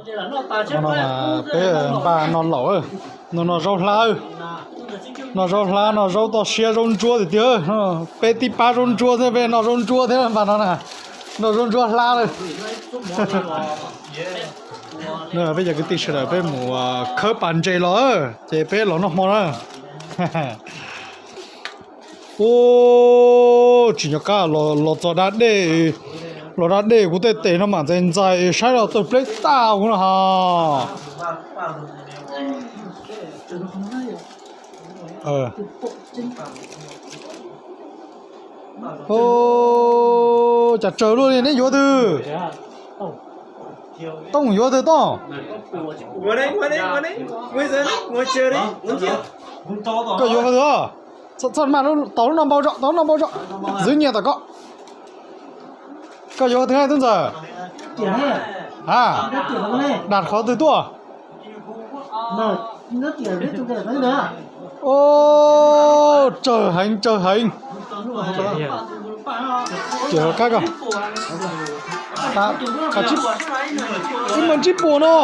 No mas peb npaj noj laum, no noj zaub hlab, noj zaub hlab, noj zaub toj siab, zaub ntsuab tiag tiag. Peb tib pab zaub ntsuab thiab, peb noj zaub ntsuab thiab npaj no na, noj zaub ntsuab hlab lawm. Peb cov kwv tij sawv daws peb mus khawb pas ntses los, ces peb los noj hmo na. Ub, tsis nco qab los txog da dej, los da dej kuv tej tes no mam ntxais ntxais saib los tawg pleb tag kuv no ha. Cas tsawg luaj li, neb yuav twg? Tooj yuav twg Tooj? Koj yuav qhov twg? Txhob mas, tau lub no npau zog, tau lub no npau zog, zwv nyias tom koj. Koj yuav qhov twg Tub Ntxawg? A, dam qhov twg tuaj? Tsawg heev, tsawg heev. Ib meem tsib puas no.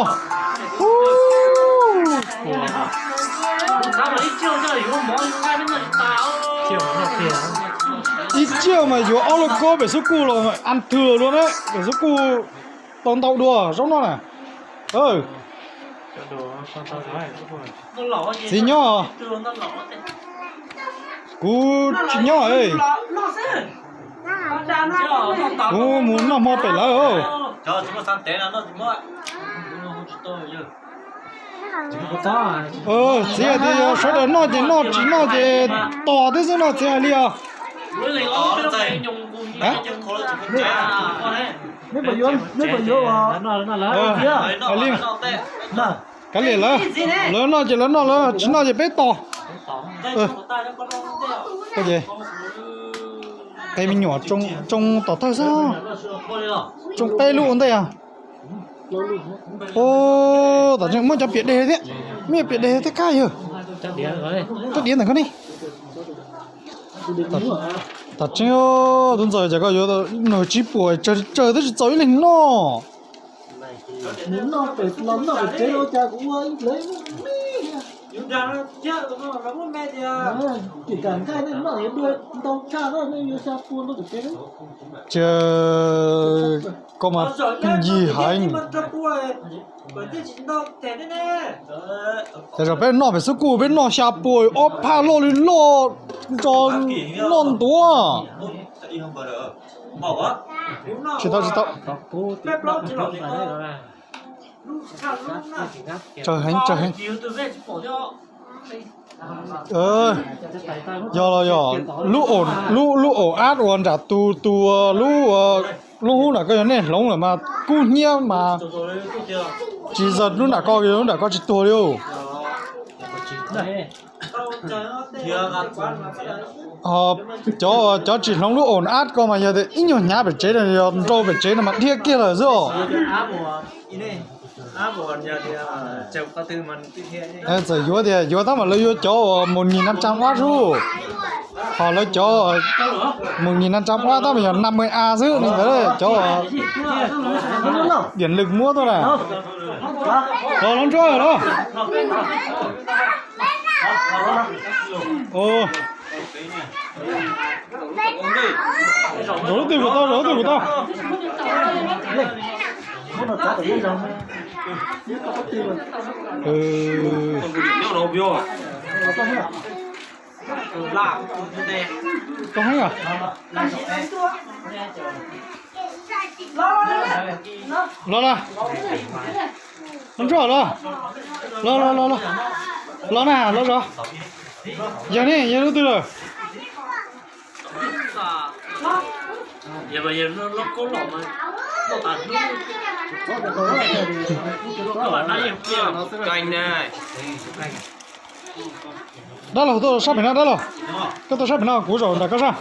Ib tsiaj mas yuav ob lub kob pem xub kuj los an twg los dua ne, pem xub kuj tau ntau dua zaub noj na. Txiv nyob, kuv tsis nyob. Kuv mus noj hmo pem lawm. Txiv tias yog sawv daws noj ces noj, tsis noj ces tos tib xwb no txiv hais li os. Kav liam lawv, lawv noj ces lawv noj, lawv tsis noj ces peb tos. Qe me nyuam tsoo tom thawj xwb, tsoo peb lub ua ntej os. Tom tseeb muab cov piam deg thiab, muab piam deg thiab kab yawg. Koj diav ntawm koj ne. Tom tseeb Tub Ntxawg, cas koj yuav nws tsib puas tsawg twb tsis txaus ib leeg noj. Cia, koj mas yig heev. Ces zaum peb noj pem xub kuj peb noj xya puas ob phaj loj li loj, nto noj ntuav. Tsis tau, tsis tau. Tsawg heev, tsawg heev. Yog los yog lub, lub, lub aum ab uas nram tus, tus, lub, lub hub nram koj yog nej hloov lawm mas kub hnyiab mas tsis zam lub nram koj, lub nram koj tsis tuag li. Cov, cov tsis hloov lub aum ab ko mas yog tias ib nyuag hnyav pem tsev no, yog nrau pem tsev no mas dhia kiag lawm xwb os. Txawm yuav tias yuav tab mas lawv yuav cov uas mus nyis na tsa ab xwb, ho lawv cov mus nyis na tsa ab tab mas yog na mej a xwb ne ntawd, cov uas diam lwm muab tuaj na. Los, los ntsuab los. Zaum lub twg kuj tau, zaum lub twg kuj tau. Koj heev os. Los na. Los ntsuab los. Los los los los. Los na, los zov. Yog ne, yog lub twg lawm? Dab laug tuaj sab pem no, dab laug. Koj tuaj sab pem no, kuv zaum nram koj sab.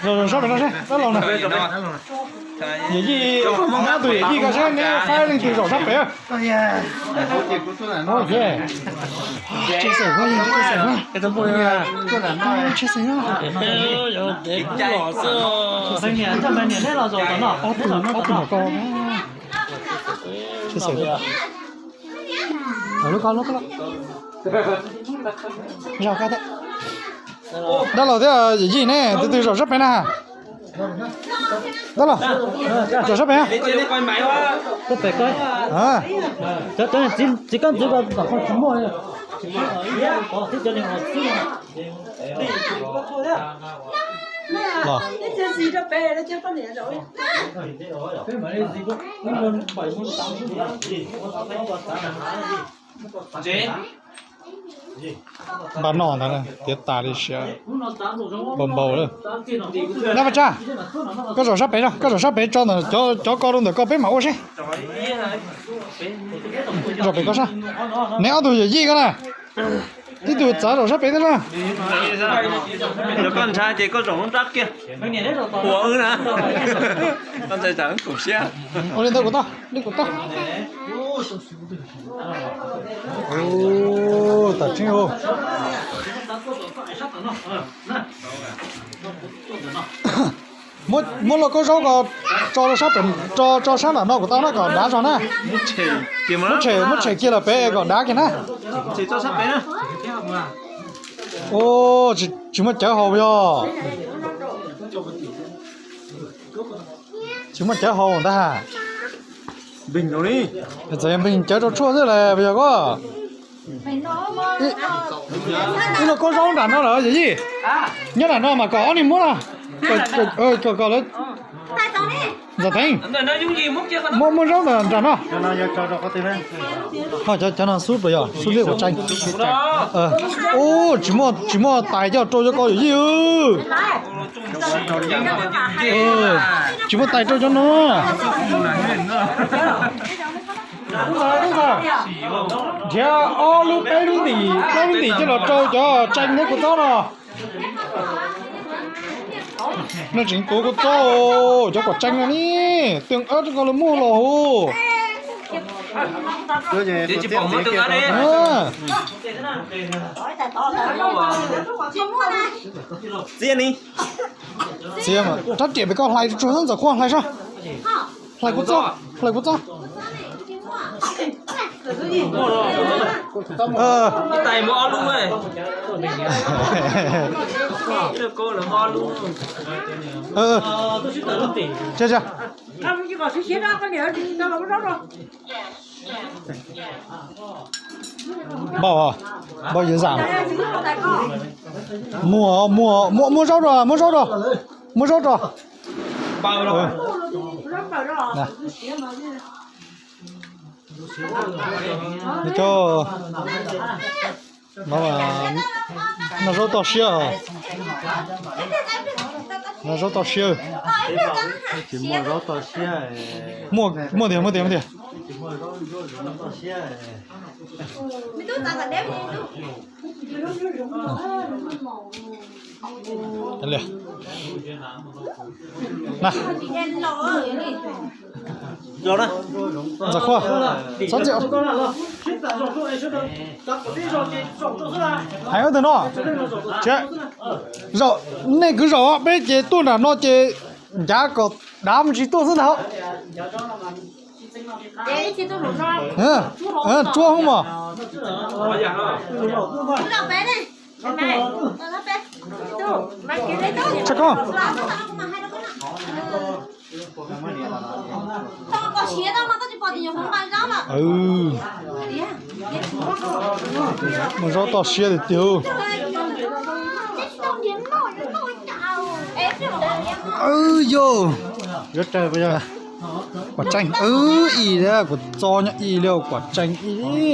Zaum sab pem no seb dab laug na. Yawm yij, nab tus yawm yij koj seb neb faib leej twg zaum sab pem. Tsheb xeem, tsheb xeem. Ob tug, ob tug nram koj. Lub ko, lub ko. Dab laug thiab yawm yij ne, tus twg zaum sab pem na? Dab laug, zaum sab pem. Los. Npaj noj ntag, tiav tas li siav npau npau lawm. Nab Paj Tsaj, koj zaum sab pem, koj zaum sab pem tso ntawm cov ko rau ntawm ko peb mam ua seb. Zaum pem ko sab. Neb ob tug yawm yij ko na. Ib tug txav zaum sab pem thiab na. Yog koj ntshai ces koj zaum lub nrab kiag. Ua wb na. Koj ntshai tsam wb koom siab. Ua li ntawd kuv tau, li kuv tau. Tam tseeb. Muab lauj kaub zaub ko tso, tso sab nram no kuv tau na kom dav zog na. Muab tshem, muab tshem kiag lawm pem kom dav kiag na. Tsis muaj cawv haus yog. Tsis muaj cawv haus ntag. Txawm yog npeg cawv rau tshuaj xwb las yog koj. Ib lauj kaub zaub nram no lawm yawm yij. Nyob nram no mas kom ob niag muab no. Kom lawv ntxam teev. Muaj, muaj zaub ntawm nram no. Ho cov no xub puas yog xub liab kuv tseeb. Ub, tsis muaj tais coj rau cov ko yawm yij. Tsis muaj tais rau cov no. Nrhiav ob lub peb lub ntim plaub lub ntim coj los rau cov tseej neb kuv txob no. Nej tseem tuav kuv txob, cov kuam tseej no ne, twg ab rau ko lawv muaj los hu. Txiav, rab riam pem koj hlais tsuag xwb, Ntxawm Khuaj hlais sab. Hlais kuv txob, hlais kuv txob. Npauj, npauj yuav zam. Muaj, muaj, muaj, muab zaub rau, muab zaub rau, muab zaub rau. Cov no, noj zaub toj siab, noj zaub toj siab. Muaj, muaj tiag, muaj tiag, muaj tiag. Ntxawm Khuaj, txhob txiav. Hais ntawm no, zaum, nej kwv zaum peb ces tuaj nram no ces ncav kom dav me ntsis tuaj xwb ntag. Tsuab hoob mos. Tshaj koob. Mus zaub toj siab tiag tiag. Yog, kuam tseej ib li, kuv txo nyob ib li, kuam tseej ib li.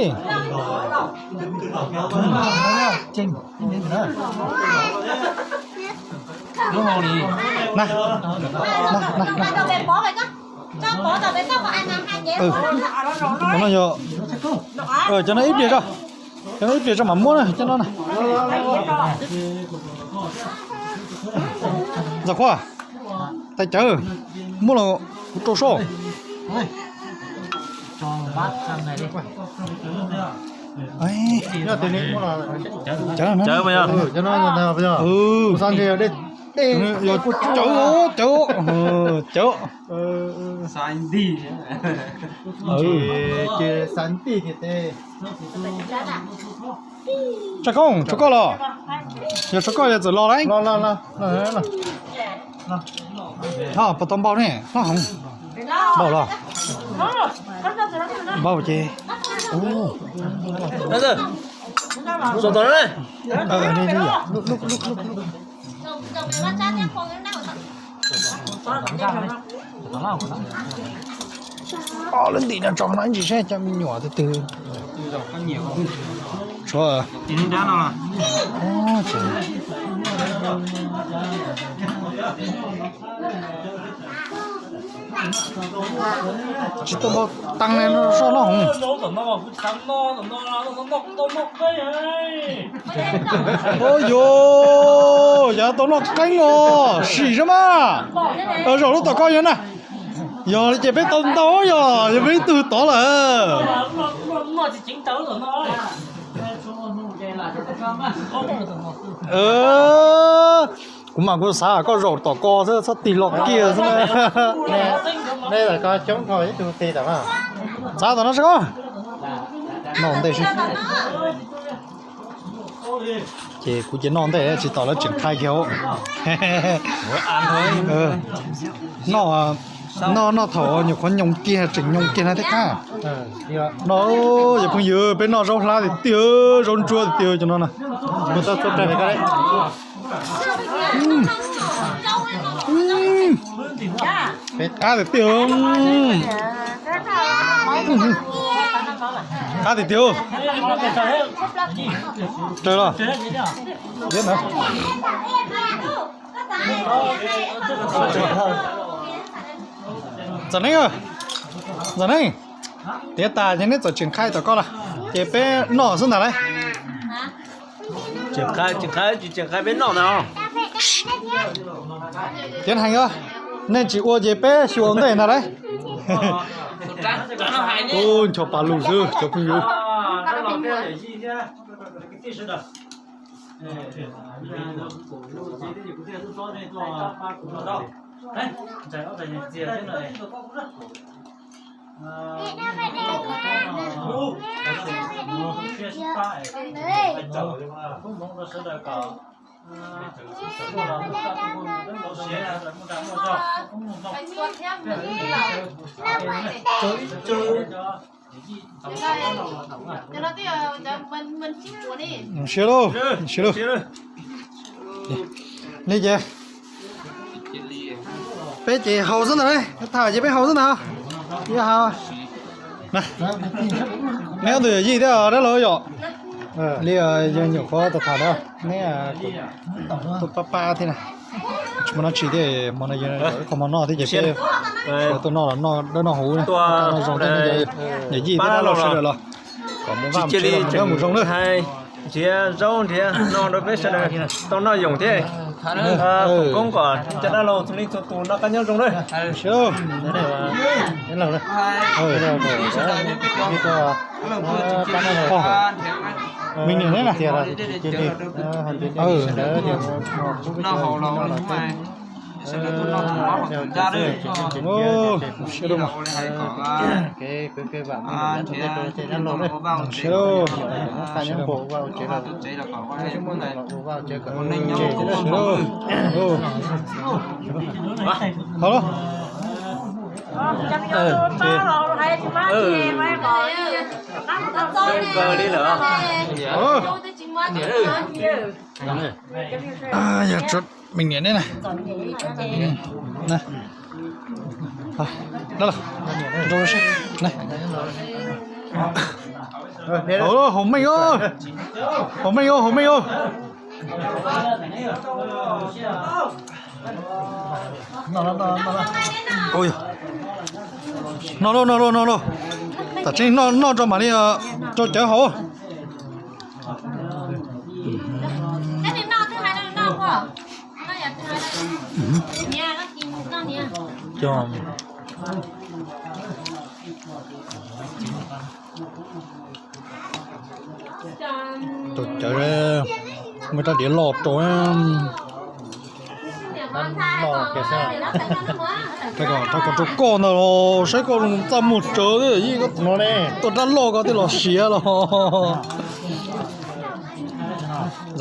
No yog, cov no ib pliag tso, cov no ib pliag tso mam muab na, cov no na. Ntxawm Khuaj, tais cawv, muab los kuv rau soj. Cawv, cawv, cawv. Xav ntij. Ces xav ntij tiag tiag. Tsaj Koob, tshuav koj los? Yog tshuav koj yog txawm los lauj. Los, los, los. Ho puas tau npau ne? Hlob Hoov. Npau los? Npau ces. Lawv ntim no tso no ib ntsis saib cov me nyuam twg twg. Tshuav. Tsis tau npau taws li no soj Hlob Hoov. Ua yog, yav tau noj qeeb os, sim saib mas. Zaum lub tom koj yog na. Yog li ces peb tau ntau yog, yog peb ib tug tod lawm. Kuv mas kuv xav koj zaum tom ko xwb, txhob tig los kiag xwb. Txav tom no seb koj. Noj ntej seb. Ces kuv ces noj ntej tsis tau, lawv tseem qhai kiag. Noj, noj, noj thaum nyuam qhuav nyoos kiag, tseem nyoos kiag na thiab qab. No, yog phooj ywg, peb noj zaub hlab tiag tiag, zaub ntsuab tiag tiag cov no na. Qab tiag tiag. Qab tiag tiag. Raws los. Txom Neeb, Txom Neeb, tiav tas ces neb txawm tseem qhai tom koj los, ces peb noj xwb ntag lauj. Tseem qhai, tseem qhai, tseem qhai peb noj ntag. Tiav heev os, nej tsis ua ces peb xyuas ua ntej ntag lauj. Ub, ncho pa lug xwb cov phooj ywg. Zoo siab lauj, zoo siab lauj. Li ces peb ces haus xwb ntag lauj, tham ces peb haus xwb ntag. Neb ob tug yawm yij thiab dab laug yom. Li yog nyuam qhuav tham tham na, neb tuaj pab pab thiab na. Tsis muaj dab tsi thiab, hmo no yog ib qho hmo noj thiab ces peb tuaj noj los noj dawb noj huv, noj zoo thiab, yawm yij thiab dab laug sawv daws los kom mus vaj mus tsev mus zoo na. Nrhiav zaub nrhiav no rau peb sawv daws tau noj yoom thiab. Foom koob kom cov dab laug txhua leej txhua tus noj qab nyob zoo na. Me niam ne na. Siab lauj. Siab lauj. Siab lauj. Yog me niam ne na. Haus meej, haus meej, haus meej. Noj lauj, noj lauj, noj lauj. Tam tseeb noj, noj tso mam li rau cawv haus. Rau cawv, muaj rab diav loj rau. Rau koj ntag los saib koj txaj muag tsawv, tuaj rab loj koj thiaj los siav los.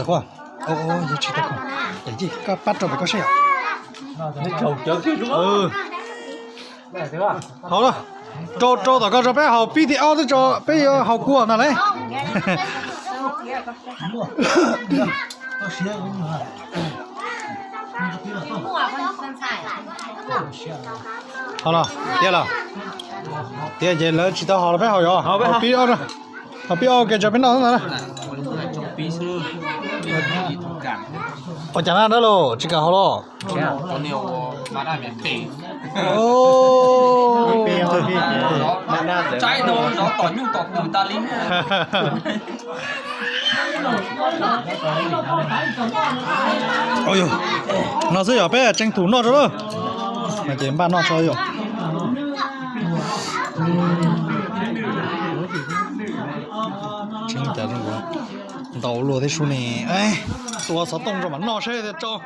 Koj pab rau pem koj seb yom. Hauj lwm, rau rau tom koj tso peb haus pib thib ob twb tso peb yuav haus kua ntag lauj. Hauj lwm, tiav los, tiav ces lawv tsis tau haus los peb haus yom. Haus pib ob, haus pib ob ke tso peb noj ntag na. Ua cas na dab laug tsis kam haus los? No xwb yog peb tseem tus noj rau lawm. No ces npaj noj tso yom. Ntau luaj thiab sub ne. Tua xov tooj rau mam noj saib tsau.